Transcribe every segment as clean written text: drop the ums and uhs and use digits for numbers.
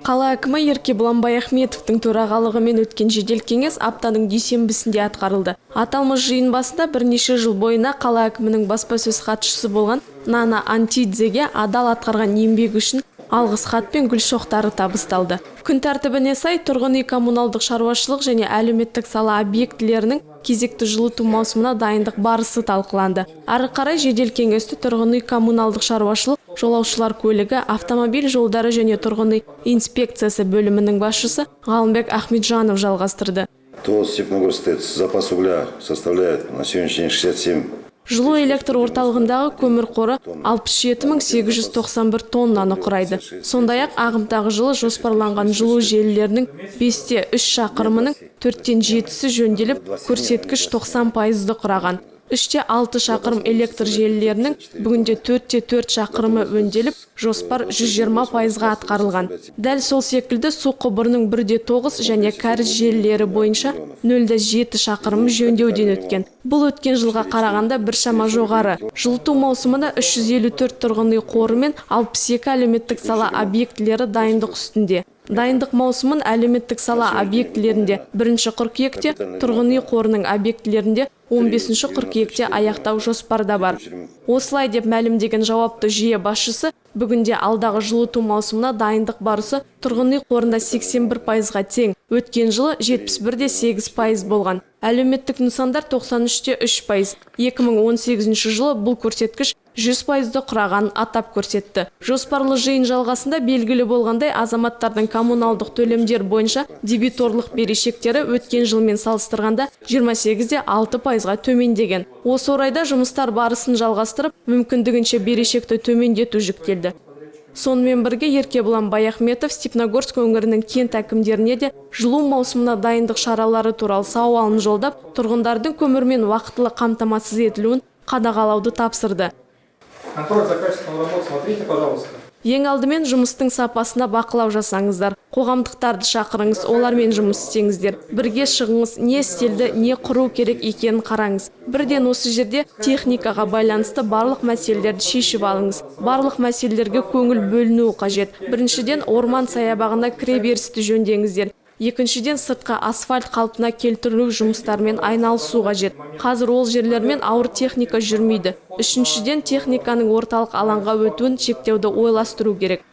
Қала әкімі Еркебұлан Баяхметовтің төрағалығымен өткен жедел кеңес аптаның дүйсенбісінде атқарылды. Аталмыш жиын басында бірнеше жыл бойына қала әкімінің баспасөз хатшысы болған Нана Антидзеге адал атқарған еңбегі үшін алғыс хат пен гүл шоқтары табысталды. Күн тәртібіне сай тұрғын үй, коммуналдық шаруашылық және әлеуметтік сала объектілерінің кезекті жылыту маусымына дайындық барысы талқыланды. Ары қарай жедел кеңесті тұрғын үй, коммуналдық шаруашылық, жолаушылар көлігі, автомобиль жолдары және тұрғын үй инспекциясы бөлімінің басшысы Ғалымбек Ахметжанов жалғастырды. ТОО «Степногорск ТЭЦ» запас угля составляет на сегодняшний день 67. Жылу электр орталығындағы көмір қоры 67 891 тоннаны құрайды. Сондай-ақ ағымдағы жылы жоспарланған жылу желілерінің 5,3 шақырымының төрттен жетісі жөнделіп, көрсеткіш 90%-ды құраған. 3,6 шақырым электр желілерінің бүгінде 4,4 шақырымы өңделіп, жоспар 120%-ға атқарылған. Дәл сол секілді су құбырының 1,9 және кәріз желілері бойынша 0,7 шақырымы жөндеуден өткен. Бұл өткен жылға қарағанда біршама жоғары. Жылыту маусымына 354 тұрғын үй қоры мен 62 әлеуметтік сала объектілері дайындық үстінде. Дайындық маусымын әлеуметтік сала объектілерінде 1 қыркүйекте, тұрғын үй қорының объектілерінде 15 қыркүйекте аяқтау жоспарда бар. Осылай деп мәлімдеген жауапты жүйе басшысы бүгінде алдағы жылыту маусымына дайындық барысы тұрғын үй қорында 81%-ға тең. Өткен жылы 71,8% болған. Әлеуметтік нысандар 93,3%. 2018 жылы бұл көрсеткіш 100%-ды құрағанын атап көрсетті. Жоспарлы жиын жалғасында белгілі болғандай, азаматтардың коммуналдық төлемдер бойынша дебиторлық берешектері өткен жылмен салыстырғанда 28,6%-ға төмендеген. Осы орайда жұмыстар барысын жалғастырып, мүмкіндігінше берешекті төмендету жүктелді. Сонымен бірге Еркебұлан Баяхметов Степногорск өңірінің кент әкімдеріне де жылу маусымына дайындық шаралары туралы сауалын жолдап, тұрғындардың көмірмен уақытылы қамтамасыз етілуін қадағалауды тапсырды. Контроль за качеством работ смотрите, пожалуйста. Ең алдымен жұмыстың сапасына бақылау жасаңыздар. Қоғамдықтарды шақырыңыз, олармен жұмыс істеңіздер. Бірге шығыңыз, не істелді, не құру керек екенін қараңыз. Бірден осы жерде техникаға байланысты барлық мәселелерді шешіп алыңыз. Барлық мәселелерге көңіл бөлінуі қажет. Біріншіден, орман саябағына кіреберісті жөндеңіздер. Екіншіден, сыртқы асфальт қалпына келтірілу жұмыстарымен айналысу қажет. Қазір ол жерлермен ауыр техника жүрмейді. Үшіншіден, техниканың орталық алаңға өтуін шектеуді ойластыру керек.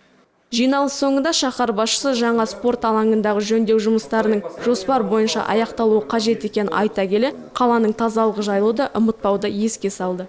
Жиналыс соңында шаһар басшысы жаңа спорт алаңындағы жөндеу жұмыстарының жоспар бойынша аяқталуы қажет екенін айта келе, қаланың тазалығы жайлы да ұмытпауды еске салды.